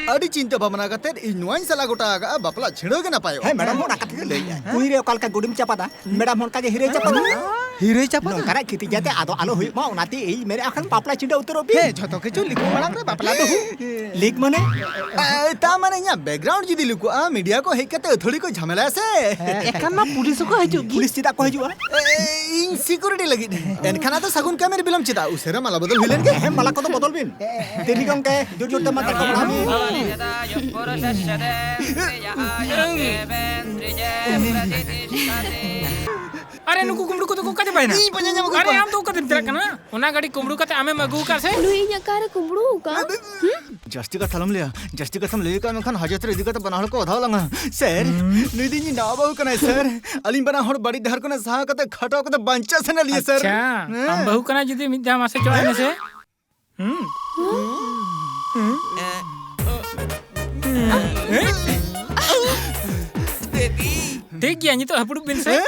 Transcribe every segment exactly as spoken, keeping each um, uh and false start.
ᱟᱹᱰᱤ ᱪᱤᱱᱛᱟᱹ ᱵᱷᱟᱵᱽᱱᱟ ᱠᱟᱛᱮᱫ ᱤᱧ ᱱᱚᱣᱟᱧ ᱥᱟᱞᱟ ᱜᱚᱴᱟ ᱟᱠᱟᱫᱼᱟ, ᱵᱟᱯᱞᱟ ᱪᱷᱤᱲᱟᱹᱣ ᱜᱮ ᱱᱟᱯᱟᱭᱚᱜᱼᱟ᱾ ᱦᱮᱸ, ᱢᱮᱰᱟᱢ ᱦᱚᱸ ᱚᱱᱟ ᱠᱟᱛᱷᱟ ᱜᱮ ᱞᱟᱹᱭᱮᱫᱼᱟ᱾ ᱠᱩᱲᱤ ᱨᱮ ᱚᱠᱟ ᱞᱮᱠᱟ ᱜᱩᱰᱤᱢ ᱪᱟᱯᱟᱫᱟ, ᱢᱮᱰᱟᱢ ᱦᱚᱸ ᱚᱱᱠᱟ ᱜᱮ ᱦᱤᱨᱟᱹᱭ ᱪᱟᱯᱟᱫᱟ᱾ ᱦᱤᱨᱟᱹᱭ ᱪᱟᱯᱟᱫᱟ? ᱱᱚᱝᱠᱟᱱᱟᱜ ᱠᱷᱤᱛᱤ ᱡᱟᱛᱮ ᱟᱫᱚ ᱟᱞᱚ ᱦᱩᱭᱩᱜ ᱢᱟ, ᱚᱱᱟᱛᱮ ᱤᱧ ᱢᱮᱱᱮᱫᱼᱟ, ᱠᱷᱟᱱ ᱵᱟᱯᱞᱟ ᱪᱷᱤᱰᱟᱹᱣ ᱩᱛᱟᱹᱨᱚᱜ ᱵᱤᱱ᱾ ᱦᱮᱸ, ᱡᱷᱚᱛᱚ ᱠᱤᱪᱷᱩ ᱞᱤᱠ ᱢᱟᱲᱟᱝ ᱨᱮ ᱵᱟᱯᱞᱟ ᱫᱚ ᱦᱩᱭᱩᱜ᱾ ᱞᱤᱠ ᱢᱟᱱᱮ? ᱮ, ᱛᱟ ᱢᱟᱱᱮ ᱤᱧᱟᱹᱜ background ᱡᱩᱫᱤ ᱞᱤᱠᱚᱜᱼᱟ, media ᱠᱚ ᱦᱮᱡ ᱠᱟᱛᱮ ᱟᱹᱛᱷᱟᱹᱲᱤ ᱠᱚ ᱡᱷᱟᱢᱮᱞᱟᱭᱟ ᱥᱮ᱾ ᱮᱱᱠᱷᱟᱱ ᱢᱟ ᱯᱩᱞᱤᱥ ᱦᱚᱸᱠᱚ ᱦᱤᱡᱩᱜ ᱜᱮ᱾ ᱯᱩᱞᱤᱥ ᱪᱮᱫᱟᱜ ᱠᱚ ᱦᱤᱡᱩᱜᱼᱟ? ᱮ, ᱤᱧ security ᱞᱟᱹᱜᱤᱫ᱾ ᱮᱱᱠᱷᱟᱱ ᱟᱫᱚ ᱥᱟᱹᱜᱩᱱ ᱠᱟᱹᱢᱤ ᱨᱮ ᱵᱤᱞᱚᱢ ᱪᱮᱫᱟᱜ? ᱩᱥᱟᱹᱨᱟ ᱢᱟᱞᱟ ᱵᱚᱫᱚᱞ ᱦᱩᱭ ᱞᱮᱱ ᱜᱮ᱾ ᱦᱮᱸ, ᱢᱟᱞᱟ ᱠᱚᱫᱚ ᱵᱚᱫᱚᱞ ᱵᱤᱱ᱾ ᱛᱤᱨᱤ ᱜᱚᱢᱠᱮ, ᱡᱳᱨ ᱡᱳᱨ ᱛᱮ ᱢᱟ ᱛᱟᱠᱚ ᱵᱟᱲᱟᱭ ᱢᱮ᱾ ᱟᱨᱮ, ᱱᱩᱠᱩ ᱠᱩᱢᱵᱽᱲᱩ ᱠᱚᱫᱚ ᱠᱚ ᱚᱠᱟ ᱪᱟᱵᱟᱭᱮᱱᱟ? ᱤᱧ ᱯᱟᱸᱡᱟ ᱧᱟᱢ ᱟᱹᱜᱩ ᱟᱨᱮ, ᱠᱚᱣᱟ᱾ ᱟᱢ ᱫᱚ ᱚᱠᱟᱛᱮᱢ ᱪᱟᱞᱟᱜ ᱠᱟᱱᱟ? ᱚᱱᱟ ᱜᱟᱹᱰᱤ ᱠᱩᱢᱵᱽᱲᱩ ᱠᱟᱛᱮ ᱟᱢᱮᱢ ᱟᱹᱜᱩ ᱟᱠᱟᱫ ᱥᱮ? ᱱᱩᱭ ᱤᱧᱟᱹᱜ ᱠᱟᱨ ᱮ ᱠᱩᱢᱵᱽᱲᱩ ᱟᱠᱟᱫ᱾ ᱦᱩᱸ? ᱡᱟᱹᱥᱛᱤ ᱠᱟᱛᱷᱟ ᱟᱞᱚᱢ ᱞᱟᱹᱭᱟ, ᱡᱟᱹᱥᱛᱤ ᱠᱟᱛᱷᱟᱢ ᱞᱟᱹᱭ ᱠᱟᱜ ᱢᱮᱱᱠᱷᱟᱱ ᱦᱟᱡᱟᱛ ᱨᱮ ᱤᱫᱤ ᱠᱟᱛᱮ ᱵᱟᱱᱟ ᱦᱚᱲ ᱠᱚ ᱚᱫᱷᱟᱣ ᱞᱟᱝᱟ᱾ ᱥᱮᱨ, ᱦᱩᱸ? ᱱᱩᱭ ᱫᱚ ᱤᱧᱤᱡ ᱱᱟᱣᱟ ᱵᱟᱹᱦᱩ ᱠᱟᱱᱟᱭ, ᱥᱮᱨ᱾ ᱟᱹᱞᱤᱧ ᱵᱟᱱᱟ ᱦᱚᱲ ᱵᱟᱹᱲᱤᱡ ᱰᱟᱦᱟᱨ ᱠᱷᱚᱱᱟᱜ ᱥᱟᱦᱟ ᱠᱟᱛᱮ ᱠᱷᱟᱴᱟᱣ ᱠᱟᱛᱮ ᱵᱟᱧᱪᱟᱣ ᱥᱟᱱᱟᱭᱮᱫ ᱞᱤᱧᱟ, ᱥᱮᱨ᱾ ᱟᱪᱪᱷᱟ, ᱦᱮᱸ᱾ ᱟᱢ ᱵᱟᱹᱦᱩ ᱠᱟᱱᱟ ᱡᱩᱫᱤ ᱢᱤᱫ ᱫᱷᱟᱣ ᱢᱟᱥᱮ ᱪᱚᱜ ᱟᱭ ᱢᱮᱥᱮ᱾ ᱦᱩᱸ? ᱦᱩᱸ? ᱵᱮᱵᱤ᱾ ᱴᱷᱤᱠ ᱜᱮᱭᱟ, ᱱᱤᱛᱚᱜ ᱦᱟᱹᱯᱲᱩᱵ ᱵᱤᱱ ᱥᱮ᱾ ᱦᱮᱸ?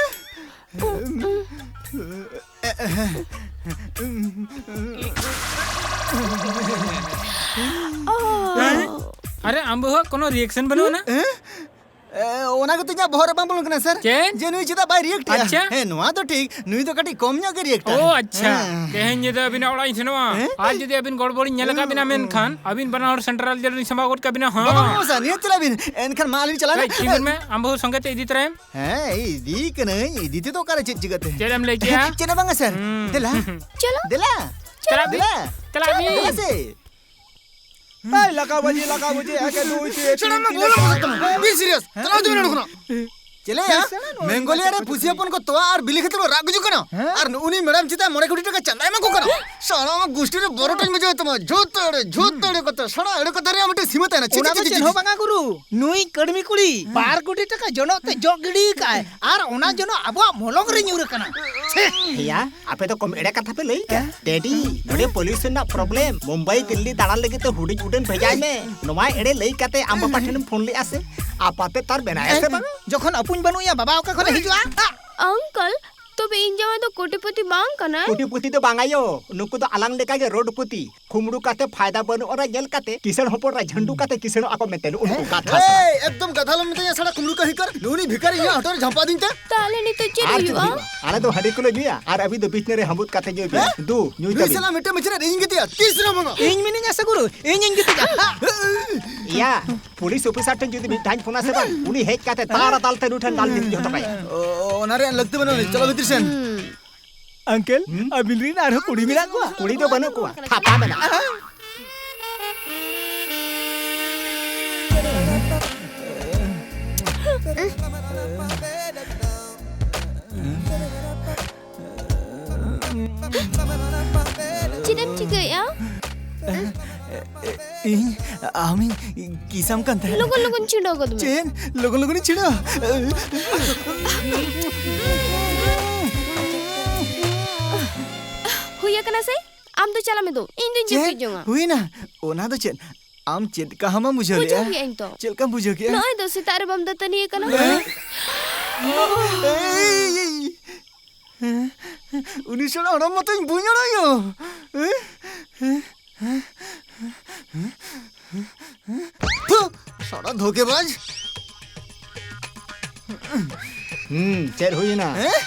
ᱟᱨᱮ, ᱟᱢ ᱵᱟᱹᱦᱩᱣᱟᱜ ᱠᱳᱱᱳ reaction ᱵᱟᱹᱱᱩᱜ ᱟᱱᱟ? ᱦᱮᱸ? ᱮ, ᱚᱱᱟ ᱜᱮᱛᱚ ᱤᱧᱟᱹᱜ ᱵᱚᱦᱚᱜ ᱨᱮ ᱵᱟᱝ ᱵᱚᱞᱚᱱ ᱠᱟᱱᱟ, ᱥᱮᱨ᱾ ᱪᱮᱫ? ᱡᱮ ᱱᱩᱭ ᱪᱮᱫᱟᱜ ᱵᱟᱭ react ᱮᱜᱼᱟ? ᱟᱪᱪᱷᱟ᱾ ᱦᱮᱸ, ᱱᱚᱣᱟ ᱫᱚ ᱴᱷᱤᱠ, ᱱᱩᱭ ᱫᱚ ᱠᱟᱹᱴᱤᱡ ᱠᱚᱢ ᱧᱚᱜ ᱜᱮ react ᱮᱜᱼᱟ᱾ ᱚ, ᱟᱪᱪᱷᱟ᱾ ᱦᱮᱸ᱾ ᱛᱮᱦᱮᱧ ᱧᱤᱫᱟᱹ ᱟᱹᱵᱤᱱᱟᱜ ᱚᱲᱟᱜ ᱤᱧ ᱥᱮᱱᱚᱜᱼᱟ᱾ ᱦᱮᱸ? ᱟᱨ ᱡᱩᱫᱤ ᱟᱹᱵᱤᱱ ᱜᱚᱲᱵᱚᱲᱤᱧ ᱧᱮᱞ ᱟᱠᱟᱫ ᱵᱤᱱᱟ, ᱦᱮᱸ᱾ ᱢᱮᱱᱠᱷᱟᱱ ᱟᱹᱵᱤᱱ ᱵᱟᱱᱟ ᱦᱚᱲ central jail ᱨᱮᱞᱤᱧ ᱥᱟᱢᱵᱟᱣ ᱜᱚᱫ ᱠᱟᱜ ᱵᱤᱱᱟ᱾ ᱦᱮᱸ᱾ ᱵᱟᱵᱟ ᱢᱟᱢᱟ ᱥᱟᱨ, ᱱᱤᱭᱟᱹ ᱪᱟᱞᱟᱜ ᱵᱤᱱ᱾ ᱮᱱᱠᱷᱟᱱ ᱢᱟ ᱟᱹᱞᱤᱧ ᱪᱟᱞᱟᱜ ᱮᱭ, ᱛᱤᱸᱜᱩᱱ ᱢᱮ, ᱟᱢ ᱵᱟᱹᱦᱩ ᱥᱚᱸᱜᱮ ᱛᱮ ᱤᱫᱤ ᱛᱚᱨᱟᱭᱮᱢ᱾ ᱦᱮᱸ, ᱤᱫᱤ ᱠᱟᱹᱱᱟᱹᱧ, ᱤᱫᱤ ᱛᱮᱫᱚ ᱚᱠᱟᱨᱮ ᱪᱮᱫ ᱪᱤᱠᱟᱹᱛᱮ? ᱪᱮᱫ ᱮᱢ ᱞᱟᱹᱭ ᱠᱮᱜᱼᱟ? ᱪᱮᱫ ᱦᱚᱸ ᱵᱟᱝᱟ, ᱥᱮᱨ᱾ ᱦᱩᱸ᱾ ᱫᱮᱞᱟ᱾ ᱪᱚᱞᱚ᱾ ᱫᱮᱞᱟ᱾ ᱪᱟᱞᱟᱜ ᱵᱤᱱ᱾ ᱫᱮᱞᱟ ᱥᱮ᱾ ᱮᱭ, ᱞᱟᱜᱟᱣ ᱵᱟᱡᱮ, ᱞᱟᱜᱟᱣ ᱵᱟᱡᱮ, ᱮᱠ, ᱫᱩᱭ, ᱛᱤᱱ, ᱪᱟᱞᱟᱜ ᱢᱮ, ᱪᱟᱞᱟᱜ ᱢᱮ᱾ Be serious. ᱪᱟᱞᱟᱣ ᱦᱚᱪᱚ ᱢᱮ ᱱᱚᱰᱮ ᱠᱷᱚᱱᱟᱜ᱾ ᱪᱮᱞᱮᱭᱟ? ᱢᱮᱝᱜᱳᱞᱤᱭᱟ ᱨᱮ ᱯᱩᱥᱤ ᱦᱚᱯᱚᱱ ᱠᱚ ᱛᱚᱣᱟ ᱟᱨ ᱵᱤᱞᱤ ᱠᱷᱟᱹᱛᱤᱨ ᱠᱚ ᱨᱟᱜ ᱜᱩᱡᱩᱜ ᱠᱟᱱᱟ᱾ ᱦᱮᱸ? ᱟᱨ ᱱᱩᱜᱼᱩ ᱱᱩᱭ ᱢᱮᱰᱟᱢ ᱪᱮᱛᱟᱱ ᱢᱚᱬᱮ ᱠᱳᱴᱤ ᱴᱟᱠᱟ ᱪᱟᱸᱫᱟ ᱮᱢᱟ ᱠᱚ ᱠᱟᱱᱟ᱾ ᱥᱟᱞᱟ ᱟᱢᱟᱜ ᱜᱩᱥᱴᱤ ᱨᱮ ᱵᱚᱨᱚᱴᱟᱧ ᱵᱩᱡᱷᱟᱹᱣ ᱛᱟᱢᱟ᱾ ᱡᱷᱚᱛᱚ ᱮᱲᱮ, ᱡᱷᱚᱛᱚ ᱮᱲᱮ ᱠᱟᱛᱷᱟ᱾ ᱥᱟᱞᱟ ᱮᱲᱮ ᱠᱟᱛᱷᱟ ᱨᱮᱭᱟᱜ ᱢᱤᱫᱴᱮᱱ ᱥᱤᱢᱟᱹ ᱛᱟᱦᱮᱱᱟ᱾ ᱪᱤ, ᱚᱱᱟ ᱪᱤ, ᱫᱚ ᱪᱤ, ᱪᱮᱫ ᱪᱤ, ᱦᱚᱸ ᱪᱤ᱾ ᱵᱟᱝᱟ ᱜᱩᱨᱩ᱾ ᱱᱩᱭ ᱠᱟᱹᱲᱢᱤ ᱠᱩᱲᱤ ᱵᱟᱨ ᱠᱳᱴᱤ ᱴᱟᱠᱟ ᱡᱚᱱᱚᱜ ᱛᱮ ᱡᱚᱜ ᱜᱤᱰᱤ ᱟᱠᱟᱫᱼᱟᱭ᱾ ᱟᱨ ᱚᱱᱟ ᱡᱚᱱᱚᱜ ᱟᱵᱚᱣᱟᱜ ᱢᱚᱞᱚᱝ ᱨᱮ ᱧᱩᱨ ᱟᱠᱟᱱᱟ᱾ ᱪᱷᱮ᱾ ᱦᱮᱭᱟ, ᱟᱯᱮ ᱫᱚ ᱠᱚᱢ ᱮᱲᱮ ᱠᱟᱛᱷᱟ ᱯᱮ ᱞᱟᱹᱭ ᱠᱮᱫ᱾ ᱰᱮᱰᱤ, ᱱᱚᱰᱮ pollution ᱨᱮᱱᱟᱜ problem᱾ ᱢᱩᱢᱵᱟᱭ ᱫᱤᱞᱞᱤ ᱫᱟᱬᱟᱱ ᱞᱟᱹᱜᱤᱫ ᱛᱮ ᱦᱩᱰᱤᱧ ᱩᱰᱟᱹᱱ ᱵᱷᱮᱡᱟᱭ ᱢᱮ᱾ ᱱᱚᱣᱟ ᱮᱲᱮ ᱞᱟᱹᱭ ᱠᱟᱛᱮ ᱟᱢ ᱵᱟᱵᱟ ᱴᱷᱮᱱᱮᱢ ᱯᱷᱳᱱ ᱞᱮᱜᱼᱟ ᱥᱮ? ᱟᱯᱟᱛᱮ ᱛᱟᱨ ᱢᱮᱱᱟᱭᱟ ᱥᱮ ᱵᱟᱝ? ᱡᱚᱠᱷᱚᱱ ᱟᱹᱯᱩᱧ ᱵᱟᱹᱱᱩᱜ ᱮᱭᱟ, ᱵᱟᱵᱟ ᱚᱠᱟ ᱠᱷᱚᱱᱮ ᱦᱤᱡᱩᱜᱼᱟ? ᱟᱝᱠᱚᱞ, ᱛᱚᱵᱮ ᱤᱧ ᱡᱟᱶᱟᱭ ᱫᱚ ᱠᱳᱴᱤᱯᱚᱛᱤ ᱵᱟᱝ ᱠᱟᱱᱟᱭ? ᱠᱳᱴᱤᱯᱚᱛᱤ ᱫᱚ ᱵᱟᱝ ᱟᱭᱳ, ᱱᱩᱠᱩ ᱫᱚ ᱟᱞᱟᱝ ᱞᱮᱠᱟᱜᱮ ᱨᱳᱰᱯᱚᱛᱤ᱾ ᱠᱩᱢᱵᱽᱲᱩ ᱠᱟᱛᱮ ᱯᱷᱟᱭᱫᱟ ᱵᱟᱹᱱᱩᱜ ᱨᱮ ᱧᱮᱞ ᱠᱟᱛᱮ ᱠᱤᱥᱟᱹᱬ ᱦᱚᱯᱚᱱ ᱨᱮ ᱡᱷᱟᱹᱱᱰᱩ ᱠᱟᱛᱮ ᱠᱤᱥᱟᱹᱬᱚᱜ ᱟᱠᱚ ᱢᱮᱱᱛᱮ ᱱᱩᱜᱼᱩ ᱱᱩᱠᱩ ᱠᱟᱛᱷᱟ ᱥᱟᱞᱟ᱾ ᱮᱭ, ᱮᱠᱫᱚᱢ ᱠᱟᱛᱷᱟ ᱟᱞᱚᱢ ᱢᱮᱛᱟᱧᱟ ᱥᱟᱲᱟ ᱠᱩᱢᱵᱽᱲᱩ ᱠᱟᱹᱦᱤᱠᱟᱨ᱾ ᱱᱩᱭ ᱵᱷᱤᱠᱟᱨᱤ ᱤᱧᱟᱹᱜ ᱦᱚᱴᱚᱜ ᱨᱮ ᱡᱷᱟᱢᱯᱟ ᱫᱤᱧ ᱛᱮ᱾ ᱛᱟᱦᱞᱮ ᱱᱤᱛᱚᱜ ᱪᱮᱫ ᱟᱨ ᱪᱮᱫ ᱦᱩᱭᱩᱜᱼᱟ? ᱦᱩᱭᱩᱜᱼᱟ? ᱟᱞᱮ ᱫᱚ ᱦᱟᱺᱰᱤ ᱠᱚᱞᱮ ᱧᱩᱭᱟ ᱟᱨ ᱟᱹᱵᱤᱱ ᱫᱚ ᱵᱤᱪᱷᱱᱟᱹ ᱨᱮ ᱦᱟᱹᱢᱵᱩᱫ ᱠᱟᱛᱮ ᱧᱩᱭ ᱵᱤᱱ᱾ ᱦᱮᱸ? ᱫᱩ, ᱧᱩᱭ ᱱᱩᱭ ᱛᱟᱵᱤᱱ᱾ ᱥᱟᱞᱟᱜ ᱢᱤᱫᱴᱮᱱ ᱵᱤᱪᱷᱱᱟᱹ ᱨᱮ ᱤᱧ ᱜᱤᱛᱤᱡᱼᱟ, ᱛᱤᱥ ᱨᱮᱦᱚᱸ ᱵᱟᱝᱟ᱾ ᱤᱧ ᱢᱤᱱᱟᱹᱧᱟ ᱥᱮ ᱜᱩᱨᱩ, ᱤᱧᱤᱧ ᱜᱤᱛᱤᱡᱼᱟ᱾ ᱤᱭᱟ, ᱯᱩᱞᱤᱥ ᱚᱯᱷᱤᱥᱟᱨ ᱴᱷᱮᱱ ᱡᱩᱫᱤ ᱢᱤᱫ ᱫᱷᱟᱣᱤᱧ ᱯᱷᱳᱱᱟ ᱥᱮ ᱵᱟᱝ, ᱩᱱᱤ ᱦᱮᱡ ᱠᱟᱛᱮ ᱛᱟᱲᱟᱛᱟᱲ ᱛᱮ ᱱᱩᱭ ᱴᱷᱮᱱ ᱰᱟᱞ ᱞᱤᱧ ᱤᱫᱤ ᱦᱚᱴᱚ ᱠᱟᱭᱟ᱾ ᱚ, ᱚᱱᱟ ᱨᱮᱭᱟᱜ ᱞᱟᱹᱠᱛᱤ ᱵᱟᱹᱱᱩᱜ ᱟᱹᱱᱤᱡ᱾ ᱪᱚᱞᱚ ᱵᱷᱤᱛᱤᱨ ᱥᱮᱱ᱾ ᱦᱩᱸ᱾ ᱟᱝᱠᱮᱞ, ᱦᱩᱸ? ᱟᱹᱵᱤᱱ ᱨᱮᱱ ᱟᱨᱦᱚᱸ ᱠᱩᱲᱤ ᱢᱮᱱᱟᱜ ᱠᱚᱣᱟ? ᱠᱩᱲᱤ ᱫᱚ ᱵᱟᱹᱱᱩᱜ ᱠᱚᱣᱟ, ᱛᱷᱟᱯᱟ ᱢᱮᱱᱟᱜᱼᱟ᱾ ᱪᱮᱫ ᱮᱢ ᱪᱤᱠᱟᱹᱭᱮᱫᱼᱟ? ᱤᱧ ᱟᱢᱤᱧ ᱠᱤᱥᱟᱢ ᱠᱟᱱ ᱛᱟᱦᱮᱸᱫ᱾ ᱞᱚᱜᱚᱱ ᱞᱚᱜᱚᱱ ᱪᱷᱤᱰᱟᱹᱣ ᱜᱚᱫ ᱢᱮ᱾ ᱪᱮᱫ? ᱞᱚᱜᱚᱱ ᱞᱚᱜᱚᱱᱤᱧ ᱪᱷᱤᱰᱟᱹᱣᱟ? ᱦᱩᱭ ᱟᱠᱟᱱᱟ ᱥᱮ? ᱟᱢ ᱫᱚ ᱪᱟᱞᱟᱜ ᱢᱮ ᱫᱩ, ᱤᱧ ᱫᱩᱧ ᱪᱮᱫ? ᱡᱟᱹᱯᱤᱫ ᱡᱚᱝᱟ᱾ ᱦᱩᱭᱱᱟ? ᱚᱱᱟ ᱫᱚ ᱪᱮᱫ? ᱟᱢ ᱪᱮᱫ ᱞᱮᱠᱟ ᱦᱟᱢᱟᱢ ᱵᱩᱡᱷᱟᱹᱣ ᱵᱩᱡᱷᱟᱹᱣ ᱞᱮᱜᱼᱟ? ᱠᱮᱜᱼᱟᱹᱧ ᱛᱚ᱾ ᱪᱮᱫ ᱞᱮᱠᱟᱢ ᱵᱩᱡᱷᱟᱹᱣ ᱠᱮᱜᱼᱟ? ᱱᱚᱜᱼᱚᱭ ᱛᱚ ᱥᱮᱛᱟᱜ ᱨᱮ ᱵᱟᱢ ᱫᱟᱹᱛᱟᱹᱱᱤ ᱟᱠᱟᱱᱟ᱾ ᱦᱮᱸ? ᱮᱭ, ᱮᱭ, ᱮᱭ᱾ ᱦᱮᱸ? ᱩᱱᱤ ᱥᱟᱞᱟ ᱦᱟᱲᱟᱢ ᱢᱟᱛᱚᱧ ᱵᱩᱡᱽ ᱟᱲᱟᱭᱟ᱾ ᱦᱮᱸ? ᱦᱮᱸ? ᱦᱮᱸ? ᱦᱮᱸ? ᱯᱷᱩ! ᱥᱟᱲᱟ ᱫᱷᱳᱠᱮᱵᱟᱡᱽ᱾ ᱦᱩᱸ, ᱪᱮᱫ ᱦᱩᱭᱮᱱᱟ? ᱦᱮᱸ?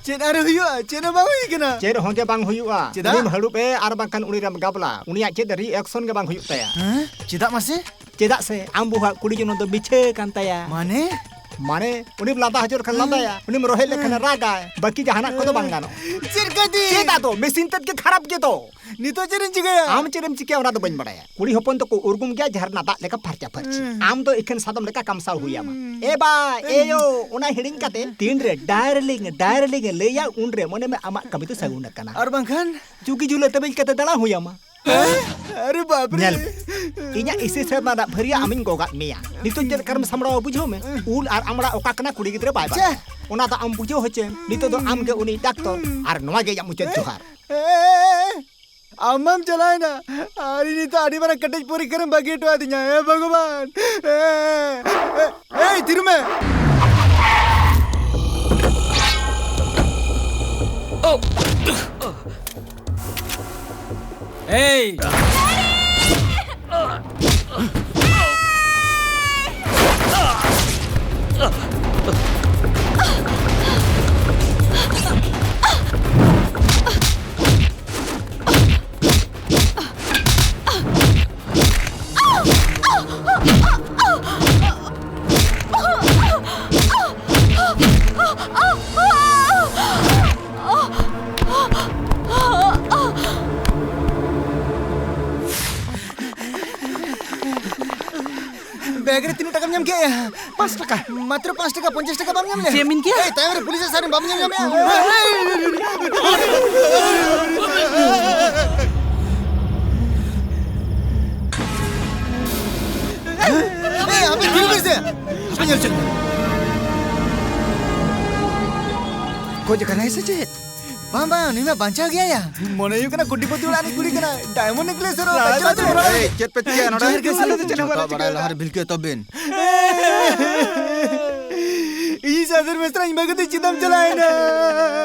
ᱪᱮᱫ ᱟᱨ ᱦᱩᱭᱩᱜᱼᱟ? ᱪᱮᱫ ᱦᱚᱸ ᱵᱟᱝ ᱦᱩᱭ ᱠᱟᱱᱟ᱾ ᱪᱮᱫ ᱦᱚᱸ ᱜᱮ ᱵᱟᱝ ᱦᱩᱭᱩᱜᱼᱟ᱾ ᱪᱮᱫᱟᱜ? ᱩᱱᱤᱢ ᱦᱟᱹᱲᱩᱵ ᱮ ᱟᱨ ᱵᱟᱝᱠᱷᱟᱱ ᱩᱱᱤ ᱨᱮᱢ ᱜᱟᱵᱞᱟ, ᱩᱱᱤᱭᱟᱜ ᱪᱮᱫ ᱨᱤᱭᱮᱠᱥᱚᱱ ᱜᱮ ᱵᱟᱝ ᱦᱩᱭᱩᱜ ᱛᱟᱭᱟ᱾ ᱦᱮᱸ? ᱪᱮᱫᱟᱜ ᱢᱟᱥᱮ? ᱪᱮᱫᱟᱜ ᱥᱮ ᱟᱢ ᱵᱟᱹᱦᱩᱣᱟᱜ ᱠᱩᱲᱤ ᱡᱚᱱᱚᱢ ᱫᱚ ᱢᱤᱪᱷᱟᱹ ᱠᱟᱱ ᱛᱟᱭᱟ᱾ ᱢᱟᱱᱮ? ᱢᱟᱱᱮ, ᱩᱱᱤᱢ ᱞᱟᱸᱫᱟ ᱦᱚᱪᱚ ᱞᱮᱠᱷᱟᱱ ᱞᱟᱸᱫᱟᱭᱟ, ᱩᱱᱤᱢ ᱨᱚᱦᱮᱫ ᱞᱮᱠᱷᱟᱱ ᱨᱟᱜᱟᱭ, ᱵᱟᱹᱠᱤ ᱡᱟᱦᱟᱱᱟᱜ ᱠᱚᱫᱚ ᱵᱟᱝ ᱜᱟᱱᱚᱜᱼᱟ᱾ ᱪᱮᱫ ᱠᱟᱛᱮ? ᱪᱮᱫ ᱟᱫᱚ? ᱢᱮᱥᱤᱱ ᱛᱮᱫ ᱜᱮ ᱠᱷᱟᱨᱟᱯ ᱜᱮᱫᱚ᱾ ᱱᱤᱛᱚᱜ ᱪᱮᱫ ᱤᱧ ᱪᱤᱠᱟᱹᱭᱟ? ᱟᱢ ᱪᱮᱫ ᱮᱢ ᱪᱤᱠᱟᱹᱭᱟ ᱚᱱᱟ ᱫᱚ ᱵᱟᱹᱧ ᱵᱟᱲᱟᱭᱟ᱾ ᱠᱩᱲᱤ ᱦᱚᱯᱚᱱ ᱫᱚᱠᱚ ᱩᱨᱜᱩᱢ ᱜᱮᱭᱟ ᱡᱷᱟᱨᱱᱟ ᱫᱟᱜ ᱞᱮᱠᱟ ᱯᱷᱟᱨᱪᱟ ᱯᱷᱟᱹᱨᱪᱤ᱾ ᱦᱩᱸ᱾ ᱟᱢ ᱫᱚ ᱮᱠᱷᱮᱱ ᱥᱟᱫᱚᱢ ᱞᱮᱠᱟ ᱠᱟᱢᱥᱟᱣ ᱦᱩᱭ ᱟᱢᱟ᱾ ᱦᱩᱸ᱾ ᱮ ᱵᱟ, ᱮ ᱭᱳ, ᱚᱱᱟ ᱦᱤᱲᱤᱧ ᱠᱟᱛᱮ ᱛᱤᱱᱨᱮ ᱰᱟᱨᱞᱤᱝ, ᱰᱟᱨᱞᱤᱝ ᱮ ᱞᱟᱹᱭᱟ, ᱩᱱᱨᱮ ᱢᱚᱱᱮ ᱢᱮ ᱟᱢᱟᱜ ᱠᱟᱹᱢᱤ ᱫᱚ ᱥᱟᱹᱜᱩᱱ ᱟᱠᱟᱱᱟ᱾ ᱟᱨ ᱵᱟᱝᱠᱷᱟᱱ? ᱪᱩᱠᱤ ᱡᱩᱞᱟᱹ ᱛᱮᱵᱮᱡ ᱠᱟᱛᱮ ᱫᱟᱬᱟ ᱦᱩᱭ ᱟᱢᱟ᱾ ᱦᱮᱸ? ᱟᱨᱮ ᱵᱟᱯ ᱨᱮ᱾ ᱧᱮᱞ ᱢᱮ, ᱤᱧᱟᱜ ᱤᱥᱤ ᱥᱮᱨᱢᱟ ᱨᱮᱱᱟᱜ ᱵᱷᱟᱹᱨᱭᱟᱹ ᱟᱢᱤᱧ ᱜᱚᱜᱟᱫ ᱢᱮᱭᱟ᱾ ᱱᱤᱛᱚᱜ ᱪᱮᱫ ᱞᱮᱠᱟᱨᱮᱢ ᱥᱟᱢᱵᱲᱟᱣᱟ ᱵᱩᱡᱷᱟᱹᱣ ᱢᱮ᱾ ᱩᱞ ᱟᱨ ᱟᱢᱲᱟ ᱚᱠᱟ ᱠᱟᱱᱟ ᱠᱩᱲᱤ ᱜᱤᱫᱽᱨᱟᱹ ᱵᱟᱭ ᱵᱟᱲᱟᱭᱟ᱾ ᱪᱮ᱾ ᱚᱱᱟ ᱫᱚ ᱟᱢ ᱵᱩᱡᱷᱟᱹᱣ ᱦᱚᱪᱚᱭᱮᱢ᱾ ᱱᱤᱛᱚᱜ ᱫᱚ ᱟᱢ ᱜᱮ ᱩᱱᱤ ᱰᱟᱠᱛᱚᱨ᱾ ᱟᱨ ᱱᱚᱣᱟ ᱜᱮ ᱤᱧᱟᱜ ᱢᱩᱪᱟᱹᱫ ᱡᱚᱦᱟᱨ᱾ ᱮ, ᱟᱢ ᱢᱟᱢ ᱪᱟᱞᱟᱣᱮᱱᱟ, ᱟᱨ ᱤᱧ ᱱᱤᱛᱚᱜ ᱟᱹᱰᱤ ᱢᱟᱨᱟᱝ ᱠᱮᱴᱮᱡ ᱯᱚᱨᱤᱠᱠᱷᱟ ᱨᱮᱢ ᱵᱟᱹᱜᱤ ᱦᱚᱴᱚ ᱟᱹᱫᱤᱧᱟ᱾ ᱦᱮ ᱵᱷᱚᱜᱚᱵᱟᱱ, ᱮ, ᱮ, ᱮᱭ, ᱛᱷᱤᱨ ᱢᱮ᱾ ᱮᱭ! ᱵᱮᱜᱽ ᱨᱮ ᱛᱤᱱᱟᱹᱜ ᱴᱟᱠᱟᱢ ᱧᱟᱢ ᱠᱮᱜᱼᱟ? ᱯᱟᱸᱪ ᱴᱟᱠᱟ᱾ ᱢᱟᱛᱨᱚ ᱯᱟᱸᱪ ᱴᱟᱠᱟ, ᱯᱚᱧᱪᱟᱥ ᱴᱟᱠᱟ ᱵᱟᱢ ᱧᱟᱢ ᱞᱮᱫᱟ? ᱪᱮᱫ ᱮᱢ ᱢᱮᱱ ᱠᱮᱜᱼᱟ? ᱮᱭ, ᱛᱟᱭᱚᱢ ᱨᱮ ᱯᱩᱞᱤᱥ ᱟᱨ ᱥᱟᱨᱮᱱ ᱵᱟᱢ ᱧᱟᱢ ᱧᱟᱢᱮᱜᱼᱟ? ᱮᱭ, ᱟᱯᱮ ᱛᱷᱤᱨ ᱯᱮ ᱥᱮ᱾ ᱟᱯᱮ ᱧᱮᱞ ᱪᱮᱫ? ᱜᱚᱡ ᱟᱠᱟᱱᱟᱭ ᱥᱮ ᱪᱮᱫ? ᱵᱟᱝ, ᱵᱟᱝ, ᱱᱩᱭ ᱢᱟ ᱵᱟᱧᱪᱟᱣ ᱜᱮᱭᱟᱭᱟ᱾ ᱢᱚᱱᱮ ᱦᱩᱭᱩᱜ ᱠᱟᱱᱟ ᱠᱳᱴᱤᱯᱚᱛᱤ ᱚᱲᱟᱜ ᱨᱤᱱᱤᱡ ᱠᱩᱲᱤ ᱠᱟᱱᱟᱭ᱾ ᱰᱟᱭᱢᱚᱱᱰ ᱱᱮᱠᱞᱮᱥ ᱦᱚᱨᱚᱜ ᱟᱠᱟᱫ᱾ ᱪᱮᱫ ᱯᱮ ᱪᱤᱠᱟᱹᱭᱟ ᱱᱚᱰᱮ? ᱡᱚᱦᱟᱨ ᱜᱮ ᱥᱟᱨ᱾ ᱡᱚᱛᱚᱣᱟᱜ ᱵᱟᱲᱟᱭ ᱞᱟᱦᱟᱨᱮ ᱵᱷᱤᱞᱠᱤ ᱮᱛᱚᱦᱚᱵ ᱵᱤᱱ᱾ ᱤᱧ ᱥᱟᱫᱷᱩᱨ ᱢᱮᱥᱨᱟ ᱤᱧ ᱵᱟᱹᱜᱤ ᱛᱮ ᱪᱮᱫᱟᱜ ᱮᱢ ᱪᱟᱞᱟᱣᱮᱱᱟ?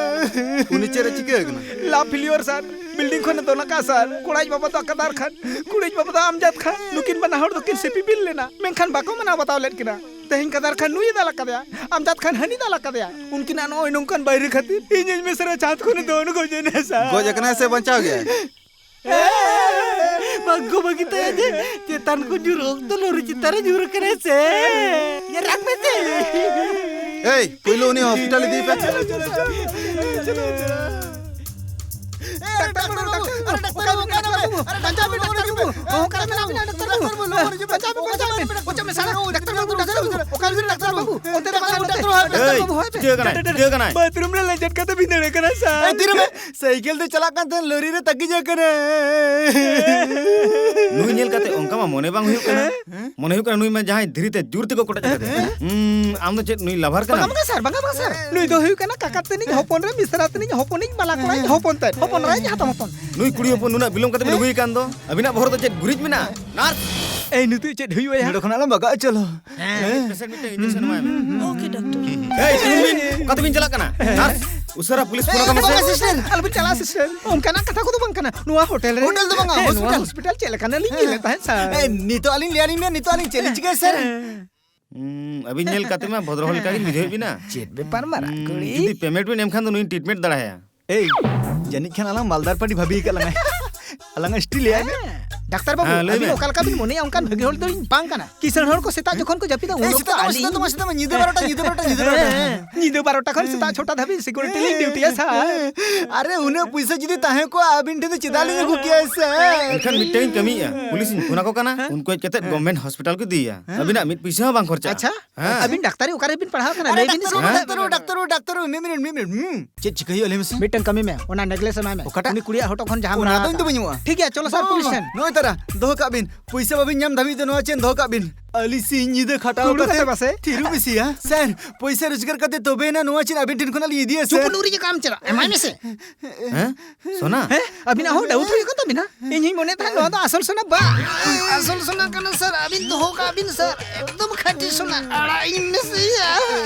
ᱩᱱᱤ ᱪᱮᱫ ᱮ ᱪᱤᱠᱟᱹ ᱟᱠᱟᱱᱟ? ᱞᱟᱵᱷ ᱯᱷᱮᱞᱤᱭᱚᱨ ᱥᱟᱨ, ᱵᱤᱞᱰᱤᱝ ᱠᱷᱚᱱ ᱮ ᱫᱚᱱ ᱟᱠᱟᱫ ᱥᱟᱨ᱾ ᱠᱚᱲᱟᱭᱤᱡ ᱵᱟᱵᱟ ᱫᱚ ᱟᱠᱟᱫᱟᱨ ᱠᱷᱟᱱ, ᱠᱩᱲᱤᱭᱤᱡ ᱵᱟᱵᱟ ᱫᱚ ᱟᱢᱡᱟᱫ ᱠᱷᱟᱱ, ᱱᱩᱠᱤᱱ ᱵᱟᱱᱟ ᱦᱚᱲ ᱫᱚᱠᱤᱱ ᱥᱤᱯᱤ ᱵᱤᱞ ᱞᱮᱱᱟ, ᱢᱮᱱᱠᱷᱟᱱ ᱵᱟᱠᱚ ᱢᱟᱱᱟᱣ ᱵᱟᱛᱟᱣ ᱞᱮᱫ ᱠᱤᱱᱟ᱾ ᱛᱮᱦᱮᱧ ᱠᱟᱫᱟᱨ ᱠᱷᱟᱱ ᱱᱩᱭ ᱮ ᱫᱟᱞ ᱟᱠᱟᱫᱮᱭᱟ, ᱟᱢᱡᱟᱫ ᱠᱷᱟᱱ ᱦᱟᱹᱱᱤ ᱫᱟᱞ ᱟᱠᱟᱫᱮᱭᱟ᱾ ᱩᱱᱠᱤᱱᱟᱜ ᱱᱚᱜᱼᱚᱭ ᱱᱚᱝᱠᱟᱱ ᱵᱟᱹᱭᱨᱤ ᱠᱷᱟᱹᱛᱤᱨ ᱤᱧ ᱤᱧ ᱢᱮᱥᱨᱟ ᱪᱟᱸᱫ ᱠᱷᱚᱱᱮ ᱫᱚᱱ ᱜᱚᱡ ᱮᱱᱟ ᱥᱟᱨ᱾ ᱜᱚᱡ ᱟᱠᱟᱱᱟᱭ ᱥᱮ ᱵᱟᱧᱪᱟᱣ ᱜᱮᱭᱟᱭ? ᱵᱟᱝ ᱠᱚ ᱵᱟᱹᱜᱤ ᱛᱟᱭᱟ ᱡᱮ ᱪᱮᱛᱟᱱ ᱠᱷᱚᱱ ᱧᱩᱨ ᱚᱠᱛᱚ ᱞᱚᱨᱤ ᱪᱮᱛᱟᱱ ᱨᱮ ᱧᱩᱨ ᱟᱠᱟᱱᱟᱭ ᱥᱮ᱾ ᱤᱭᱟᱹ ᱨᱟᱜᱽ ᱢᱮ ᱥᱮ᱾ ᱮᱭ, ᱯᱳᱭᱞᱳ ᱩᱱᱤ ᱦᱚᱥᱯᱤᱴᱟᱞ ᱤᱫᱤᱭᱮ ᱯᱮ᱾ ᱪᱚᱞᱚ, ᱪᱚᱞᱚ, ᱪᱚᱞᱚ, ᱪᱚᱞᱚ, ᱪᱚᱞᱚ᱾ ᱮ, ᱰᱟᱠᱛᱟᱨ ᱵᱟᱹᱵᱩ, ᱟᱨᱮ ᱰᱟᱠᱛᱟᱨ ᱵᱟᱹᱵᱩ, ᱚᱠᱟᱭ ᱱᱟᱢ? ᱟᱨᱮ ᱰᱟᱠᱛᱟᱨ ᱵᱟᱹᱵᱩ, ᱰᱟᱠᱛᱟᱨ ᱵᱟᱹᱵᱩ, ᱚᱠᱟᱨᱮ ᱢᱮᱱᱟᱜ ᱵᱤᱱᱟ? ᱰᱟᱠᱛᱟᱨ ᱵᱟᱹᱵᱩ, ᱞᱚᱜᱚᱱ ᱦᱤᱡᱩᱜ ᱢᱮ᱾ ᱵᱟᱧᱪᱟᱣ ᱢᱮ, ᱵᱟᱧᱪᱟᱣ ᱢᱮ᱾ ᱚᱠᱟᱭ ᱱᱟᱢ? ᱰᱟᱠᱛᱟᱨ ᱵᱟᱹᱵᱩ, ᱰᱟᱠᱛᱟᱨ ᱵᱟᱹᱵᱩ, ᱚᱠᱟᱭ ᱱᱟᱢ? ᱰᱟᱠᱛᱟᱨ ᱵᱟᱹᱵᱩ, ᱚᱱᱛᱮ ᱫᱚ ᱵᱟᱝ, ᱰᱟᱠᱛᱟᱨ ᱵᱟᱹᱵᱩ, ᱦᱚᱭ ᱢᱮ᱾ ᱮᱭ, ᱰᱟᱠᱛᱟᱨ ᱵᱟᱹᱵᱩ, ᱦᱚᱭ ᱢᱮ᱾ ᱪᱤᱠᱟᱹ ᱠᱟᱱᱟᱭ? ᱪᱤᱠᱟᱹ ᱠᱟᱱᱟᱭ? ᱵᱟᱛᱷᱨᱩᱢ ᱨᱮ ᱞᱮᱸᱡᱮᱫ ᱠᱟᱛᱮ ᱵᱷᱤᱸᱫᱟᱹᱲ ᱟᱠᱟᱱᱟ ᱥᱟᱨ᱾ ᱮᱭ, ᱛᱷᱤᱨ ᱢᱮ᱾ ᱥᱟᱭᱠᱮᱞ ᱛᱮ ᱪᱟᱞᱟᱜ ᱠᱟᱱ ᱛᱟᱦᱮᱸᱱ, ᱞᱚᱨᱤ ᱨᱮ ᱛᱟᱹᱠᱤᱡ ᱟᱠᱟᱱᱟ᱾ ᱱᱩᱭ ᱧᱮᱞ ᱠᱟᱛᱮ ᱚᱱᱠᱟ ᱢᱟ ᱢᱚᱱᱮ ᱵᱟᱝ ᱦᱩᱭᱩᱜ ᱠᱟᱱᱟ᱾ ᱦᱮᱸ? ᱢᱚᱱᱮ ᱦᱩᱭᱩᱜ ᱠᱟᱱᱟ ᱱᱩᱭ ᱢᱟ ᱡᱟᱦᱟᱸᱭ ᱫᱷᱤᱨᱤ ᱛᱮ ᱡᱳᱨ ᱛᱮᱠᱚ ᱠᱚᱴᱮᱡ ᱟᱠᱟᱫᱮᱭᱟ᱾ ᱦᱮᱸ? ᱦᱩᱸ, ᱟᱢ ᱫᱚ ᱪᱮᱫ ᱱᱩᱭ ᱞᱟᱵᱷᱟᱨ ᱵᱟᱝᱟ, ᱠᱟᱱᱟᱢ? ᱵᱟᱝᱟ ᱥᱟᱨ, ᱵᱟᱝᱟ, ᱵᱟᱝᱟ ᱥᱟᱨ᱾ ᱱᱩᱭ ᱫᱚ ᱦᱩᱭᱩᱜ ᱠᱟᱱᱟ ᱠᱟᱠᱟ ᱛᱟᱹᱱᱤᱡ ᱦᱚᱯᱚᱱ ᱨᱮ ᱢᱤᱥᱨᱟ ᱛᱟᱹᱱᱤᱡ ᱦᱚᱯᱚᱱᱤᱡ ᱵᱟᱞᱟ ᱠᱚᱲᱟᱭ ᱦᱚᱯᱚᱱ ᱛᱟᱭ᱾ ᱦᱚᱯᱚᱱ ᱮᱨᱟᱭ ᱡᱟᱦᱟᱸ ᱛᱟᱢ ᱦᱚᱯᱚᱱ᱾ ᱱᱩᱭ ᱠᱩᱲᱤ ᱦᱚᱯᱚᱱ ᱱᱩᱱᱟᱹᱜ ᱵᱤᱞᱚᱢ ᱠᱟᱛᱮ ᱵᱤᱱ ᱦᱮᱸ? ᱟᱹᱜᱩᱭᱮ ᱠᱟᱱ ᱫᱚ, ᱟᱹᱵᱤᱱᱟᱜ ᱵᱚᱦᱚᱜ ᱫᱚ ᱪᱮᱫ ᱜᱩᱨᱤᱡ ᱢᱮᱱᱟᱜᱼᱟ? ᱱᱟᱨᱥ! ᱮᱭ, ᱱᱤᱛᱚᱜ ᱪᱮᱫ ᱦᱩᱭᱩᱜᱼᱟ ᱭᱟ? ᱱᱚᱰᱮ ᱠᱷᱚᱱᱟᱜ ᱞᱟᱝ ᱵᱟᱜᱟᱜᱼᱟ, ᱪᱚᱞᱚ᱾ ᱦᱮᱸ, ᱢᱤᱫ ᱯᱮᱥᱮᱱᱴ ᱢᱤᱫᱴᱮᱱ ᱤᱧᱡᱮᱠᱥᱚᱱ ᱮᱢᱟᱭ ᱢᱮ᱾ Okay, doctor. ᱮᱭ, ᱛᱤᱸᱜᱩᱱ ᱵᱤᱱ, ᱚᱠᱟ ᱛᱮᱵᱤᱱ ᱪᱟᱞᱟᱜ ᱠᱟᱱᱟ? ᱱᱟᱨᱥ! ᱩᱥᱟᱹᱨᱟ ᱯᱩᱞᱤᱥ ᱯᱷᱳᱱ ᱟᱠᱚ ᱢᱮᱥᱮ᱾ ᱵᱟᱝᱟ, ᱥᱤᱥᱴᱟᱨ, ᱟᱞᱚᱵᱤᱱ ᱪᱟᱞᱟᱜᱼᱟ, ᱥᱤᱥᱴᱟᱨ᱾ ᱚᱱᱠᱟᱱᱟᱜ ᱠᱟᱛᱷᱟ ᱠᱚᱫᱚ ᱵᱟᱝ ᱠᱟᱱᱟ᱾ ᱱᱚᱣᱟ ᱦᱳᱴᱮᱞ ᱨᱮ ᱦᱳᱴᱮᱞ ᱫᱚ ᱵᱟᱝᱟ, ᱦᱮᱸ, ᱱᱚᱣᱟ ᱦᱚᱥᱯᱤᱴᱟᱞ᱾ ᱦᱚᱥᱯᱤᱴᱟᱞ ᱪᱮᱫ ᱞᱮᱠᱟᱱᱟ ᱞᱤᱧ ᱧᱮᱞᱮᱫ ᱛᱟᱦᱮᱸᱫ, ᱥᱟᱨ᱾ ᱮ, ᱱᱤᱛᱚᱜ ᱟᱹᱞᱤᱧ ᱞᱟᱹᱭ ᱟᱹᱞᱤᱧ ᱵᱮᱱ, ᱱᱤᱛᱚᱜ ᱟᱹᱞᱤᱧ ᱪᱮᱫ ᱞᱤᱧ ᱪᱤᱠᱟᱹᱭᱟ, ᱥᱟᱨ? ᱦᱮᱸ᱾ ᱦᱩᱸ, ᱟᱹᱵᱤᱱ ᱧᱮᱞ ᱠᱟᱛᱮ ᱢᱟ ᱵᱷᱚᱫᱨᱚ ᱦᱚᱲ ᱞᱮᱠᱟ ᱜᱤᱧ ᱵᱩᱡᱷᱟᱹᱣᱮᱫ ᱵᱤᱱᱟ᱾ ᱪᱮᱫ ᱵᱮᱯᱟᱨ, ᱢᱟᱨᱟᱝ ᱦᱩᱸ, ᱠᱩᱲᱤ? ᱡᱩᱫᱤ ᱯᱮᱢᱮᱱᱴ ᱵᱤᱱ ᱮᱢ ᱠᱷᱟᱱ ᱫᱚ ᱱᱩᱭ ᱴᱨᱤᱴᱢᱮᱱᱴ ᱫᱟᱲᱮᱭᱟᱭᱟ᱾ ᱮᱭ, ᱡᱟᱹᱱᱤᱡ ᱠᱷᱟᱱ ᱟᱞᱟᱝ ᱢᱟᱞᱫᱟᱨ ᱯᱟᱨᱴᱤ ᱵᱷᱟᱹᱵᱤ ᱟᱠᱟᱫ ᱞᱟᱝᱟᱭ᱾ ᱟᱞᱟᱝ ᱮᱥ ᱴᱤ ᱞᱟᱹᱭᱟᱭ ᱢᱮ᱾ ᱦᱮᱸ, ᱰᱟᱠᱛᱟᱨ ᱵᱟᱹᱵᱩ, ᱦᱮᱸ, ᱞᱟᱹᱭ ᱟᱹᱵᱤᱱ ᱢᱮ᱾ ᱚᱠᱟ ᱞᱮᱠᱟ ᱵᱤᱱ ᱢᱚᱱᱮᱭᱟ, ᱚᱱᱠᱟᱱ ᱵᱷᱟᱹᱜᱤ ᱦᱚᱲ ᱫᱚᱞᱤᱧ ᱵᱟᱝ ᱠᱟᱱᱟ᱾ ᱠᱤᱥᱟᱹᱬ ᱦᱚᱲ ᱠᱚ ᱥᱮᱛᱟᱜ ᱡᱚᱠᱷᱚᱱ ᱠᱚ ᱡᱟᱹᱯᱤᱫᱟ, ᱩᱱ ᱮᱭ, ᱚᱠᱛᱚ ᱥᱮᱛᱟᱜ ᱫᱚ ᱵᱟᱝ, ᱟᱹᱞᱤᱧ ᱥᱮᱛᱟᱜ ᱫᱚ ᱵᱟᱝ, ᱧᱤᱫᱟᱹ ᱵᱟᱨᱚᱴᱟ, ᱧᱤᱫᱟᱹ ᱵᱟᱨᱚᱴᱟ, ᱧᱤᱫᱟᱹ ᱵᱟᱨᱚᱴᱟ᱾ ᱦᱮᱸ, ᱧᱤᱫᱟᱹ ᱵᱟᱨᱚᱴᱟ ᱠᱷᱚᱱ ᱥᱮᱛᱟᱜ ᱪᱷᱚᱴᱟ ᱫᱷᱟᱹᱵᱤᱡ ᱥᱤᱠᱩᱨᱤᱴᱤ ᱞᱤᱧ ᱰᱤᱭᱩᱴᱤᱭᱟ, ᱥᱟᱨ᱾ ᱟᱨᱮ, ᱩᱱᱟᱹᱜ ᱯᱩᱭᱥᱟᱹ ᱡᱩᱫᱤ ᱛᱟᱦᱮᱸ ᱠᱚᱜᱼᱟ, ᱟᱹᱵᱤᱱ ᱴᱷᱮᱱ ᱫᱚ ᱪᱮᱫᱟᱜ ᱞᱤᱧ ᱟᱹᱜᱩ ᱠᱮᱭᱟ, ᱥᱟᱨ? ᱮᱱᱠᱷᱟᱱ ᱢᱤᱫᱴᱟᱝ ᱤᱧ ᱠᱟᱹᱢᱤᱭᱮᱫᱼᱟ, ᱯᱩᱞᱤᱥ ᱤᱧ ᱯᱷᱳᱱ ᱟᱠᱚ ᱠᱟᱱᱟ, ᱦᱮᱸ? ᱩᱱᱠᱩ ᱦᱮᱡ ᱠᱟᱛᱮ ᱦᱮᱸ᱾ ᱜᱚᱵᱷᱢᱮᱱᱴ ᱦᱚᱥᱯᱤᱴᱟᱞ ᱠᱚ ᱤᱫᱤᱭᱮᱭᱟ᱾ ᱦᱮᱸ᱾ ᱟᱹᱵᱤᱱᱟᱜ ᱢᱤᱫ ᱯᱩᱭᱥᱟᱹ ᱦᱚᱸ ᱵᱟᱝ ᱠᱷᱚᱨᱪᱟᱜᱼᱟ᱾ ᱟᱪᱪᱷᱟ? ᱦᱮᱸ᱾ ᱟᱹᱵᱤᱱ ᱰᱟᱠᱛᱟᱨᱤ ᱚᱠᱟᱨᱮ ᱵᱤᱱ ᱯᱟᱲᱦᱟᱣ ᱠᱟᱱᱟ? ᱟᱨᱮ, ᱞᱟᱹᱭ ᱵᱤᱱ ᱰᱟᱠᱛᱟᱨ ᱥᱮ᱾ ᱵᱟᱹᱵᱩ, ᱦᱮᱸ? ᱰᱟᱠᱛᱟᱨ ᱵᱟᱹᱵᱩ, ᱰᱟᱠᱛᱟᱨ ᱵᱟᱹᱵᱩ, ᱰᱟᱠᱛᱟᱨ ᱵᱟᱹᱵᱩ, ᱢᱤᱫ ᱢᱤᱱᱤᱴ, ᱢᱤᱫ ᱢᱤᱱᱤᱴ, ᱦᱩᱸ᱾ ᱪᱮᱫ ᱪᱤᱠᱟᱹ ᱦᱩᱭᱩᱜᱼᱟ, ᱞᱟᱹᱭ ᱢᱮᱥᱮ? ᱢᱤᱫᱴᱟᱝ ᱠᱟᱹᱢᱤ ᱢᱮ, ᱚᱱᱟ ᱱᱮᱠᱞᱮᱥ ᱮᱢᱟᱭ ᱢᱮ᱾ ᱚᱠᱟᱴᱟᱜ? ᱩᱱᱤ ᱠᱩᱲᱤᱭᱟᱜ ᱦᱚᱴᱚᱜ ᱠᱷᱚᱱ ᱡᱟᱦᱟᱸ ᱚᱱᱟ ᱢᱮᱱᱟᱜ ᱫᱚ ᱤᱧ ᱫᱚ ᱟᱠᱟᱫ᱾ ᱵᱟᱹᱧ ᱮᱢᱚᱜᱼᱟ᱾ ᱴᱷᱤᱠ ᱜᱮᱭᱟ, ᱪᱚᱞᱚ, ᱵᱟᱹᱵᱩ, ᱥᱟᱨ, ᱵᱟᱹᱵᱩ, ᱯᱩᱞᱤᱥ ᱴᱷᱮᱱ᱾ ᱱᱚᱜᱼᱚᱭ ᱛᱟᱨᱟ, ᱫᱚᱦᱚ ᱠᱟᱜ ᱵᱤᱱ᱾ ᱯᱩᱭᱥᱟᱹ ᱵᱟᱵᱤᱱ ᱧᱟᱢ ᱫᱷᱟᱹᱵᱤᱡ ᱫᱚ ᱱᱚᱣᱟ ᱪᱮᱱ ᱫᱚᱦᱚ ᱠᱟᱜ ᱵᱤᱱ᱾ ᱟᱹᱞᱤᱧ ᱥᱤᱧ ᱧᱤᱫᱟᱹ ᱠᱷᱟᱴᱟᱣ ᱠᱩᱢᱵᱽᱲᱩ ᱠᱟᱛᱮ ᱠᱟᱛᱮ ᱵᱟᱥᱮ? ᱛᱷᱤᱨᱩ ᱵᱤᱥᱤᱭᱟ᱾ ᱥᱟᱨ, ᱯᱩᱭᱥᱟᱹ ᱨᱳᱡᱽᱜᱟᱨ ᱠᱟᱛᱮ ᱛᱚᱵᱮᱭᱮᱱᱟ ᱱᱚᱣᱟ ᱪᱮᱱ ᱟᱹᱵᱤᱱ ᱴᱷᱮᱱ ᱠᱷᱚᱱᱟᱜ ᱞᱤᱧ ᱤᱫᱤᱭᱟ, ᱥᱟᱨ᱾ ᱪᱩᱯ, ᱱᱩᱨᱤ ᱡᱮ ᱠᱟᱢ ᱪᱟᱞᱟᱜ, ᱮᱢᱟᱭ ᱢᱮᱥᱮ᱾ ᱦᱮᱸ? ᱥᱳᱱᱟ? ᱦᱮᱸ? ᱟᱹᱵᱤᱱᱟᱜ ᱦᱚᱸ ᱰᱟᱣᱩᱴ ᱦᱩᱭᱩᱜ ᱠᱟᱱ ᱛᱟᱹᱵᱤᱱᱟ? ᱤᱧ ᱦᱚᱸᱧ ᱢᱚᱱᱮᱭᱮᱫ ᱛᱟᱦᱮᱸᱫ ᱱᱚᱣᱟ ᱫᱚ ᱟᱥᱚᱞ ᱥᱳᱱᱟ ᱵᱟᱝ᱾ ᱟᱥᱚᱞ ᱥᱳᱱᱟ ᱠᱟᱱᱟ, ᱥᱟᱨ᱾ ᱟᱹᱵᱤᱱ ᱫᱚᱦᱚ ᱠᱟᱜ ᱵᱤᱱ, ᱥᱟᱨ᱾ ᱮᱠᱫᱚᱢ ᱠᱷᱟᱹᱴᱤ ᱥᱳᱱᱟ᱾ ᱟᱲᱟᱜ ᱤᱧ ᱢᱮᱥᱮᱭᱟ᱾